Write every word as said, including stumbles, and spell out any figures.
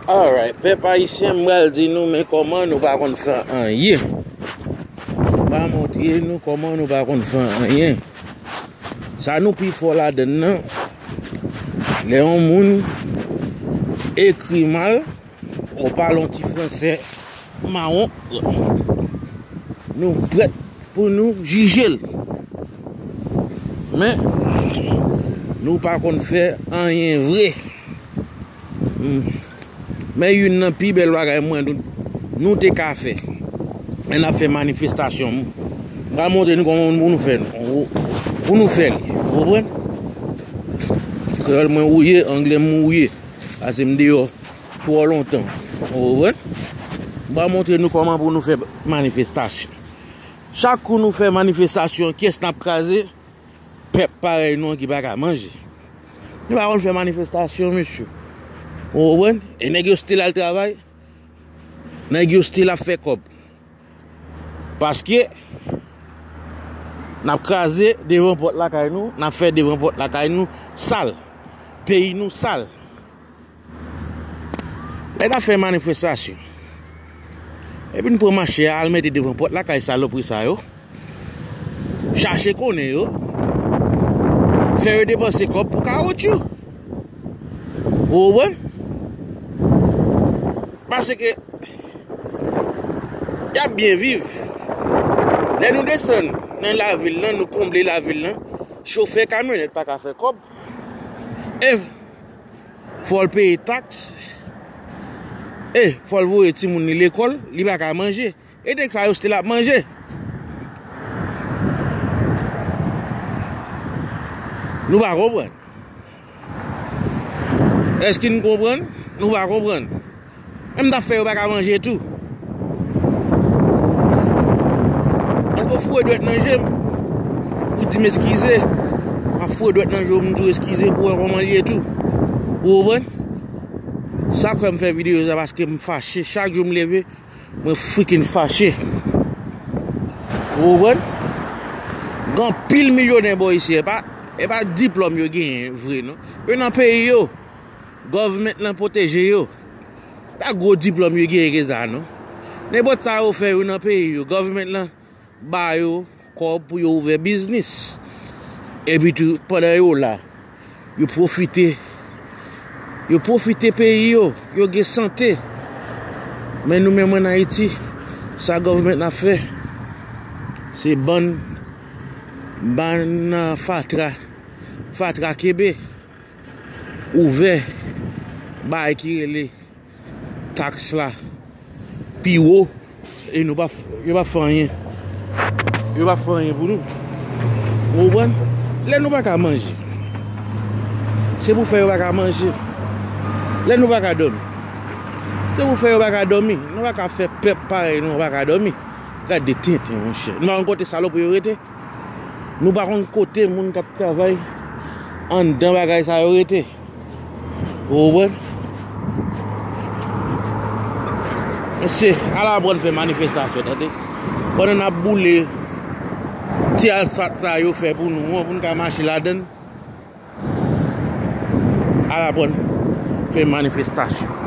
Alright, pèp ayisyen, m pral di nou men kòman nou pa konn fè anyen. M pral montre nou kòman nou pa konn fè anyen. Sa nou pi fò ladann nan, lè yon moun ekri mal, ou pale yon ti franse mawon, nou prèt pou nou jije l. Men, nou pa konn fè anyen vre. Hmm. Men youn nan pi bèl bagay mwen nou, nou te ka fè. Lè n ap fè manifestasyon. M pral montre nou kòman pou nou fè, pou nou fè li. Ou konprann? Kreyòl mwen wouye, anglè m wouye. Pase m deyò twò lontan. Ou konprann? M pral montre nou kòman pou nou fè manifestasyon. Chak kou nou fè manifestasyon, kiyès n ap kraze? Pèp parèy nou an ki pa ka manje. Nou pa konn fè manifestasyon, mesye. Ou konprann? E nèg yo still al travay. Nèg yo still ap fè kòb. Paske n ap kraze devan pòt lakay nou, n ap fè devan pòt lakay nou sal. Peyi nou sal. Lè n ap fè manifestasyon, epi n pran mache a al mete devan pòt lakay salopri sa yo, chache konnen yo, fè yo depanse kòb pou kawotchou. Ou konprann? Paske y ap byen viv. Lè nou desann nan lavil lan, nou konble lavil lan, chofè kamyonèt pa ka fè kòb. E fò l peye taks. E fò l voye timoun li lekòl, li pa ka manje. E nèg sa yo still ap manje. Nou pa konprann. Èske n konprann? Nou pa konprann. Menm t ap fè yo pa ka manje tou. Èske w foure dwèt nan je m? Ou di m eskize. M ap foure dwèt nan je w, m di w eskize pou w wè kòman l ye tou. Ou konprann? Sa k fè m fè videyo sa, paske m fache. Chak jou m leve, mwen freaking fache. Ou konprann? Gen anpil milyonè bò isi. E pa, e pa diplòm yo genyen vre, non. Yo nan peyi yo. Government lan pwoteje yo. Pa gwo diplòm yo genyen ke sa, non. Nenpòt sa yo fè yo nan peyi yo, government lan ba yo kòb pou yo ouvè biznis. Epi tou, pandan yo la, yo pwofite, yo pwofite peyi yo, yo gen sante. Men nou menm ann Ayiti, sa government ap fè, se bann, bann, ah, fatra, fatra kenbe ouvè bagay ki rele taks la pi wo, e nou pa, yo pa fè anyen. Yo pa fè anyen pou nou. Ou konprann? Lè nou pa ka manje, se pou fè yo pa ka manje. Lè nou pa ka dòmi, se pou fè yo pa ka dòmi. Nou pa ka fè pèp parèy nou pa ka dòmi. Gad de tenten, monchè. Nou pa konn kote salopri yo rete. Nou pa konn kote moun k ap travay anndan bagay sa yo rete. Ou konprann? Mesye, al aprann fè manifestasyon, tande. Pandan n ap boule ti asfalt sa yo fè pou nou an, pou n ka mache ladann. Al aprann fè manifestasyon.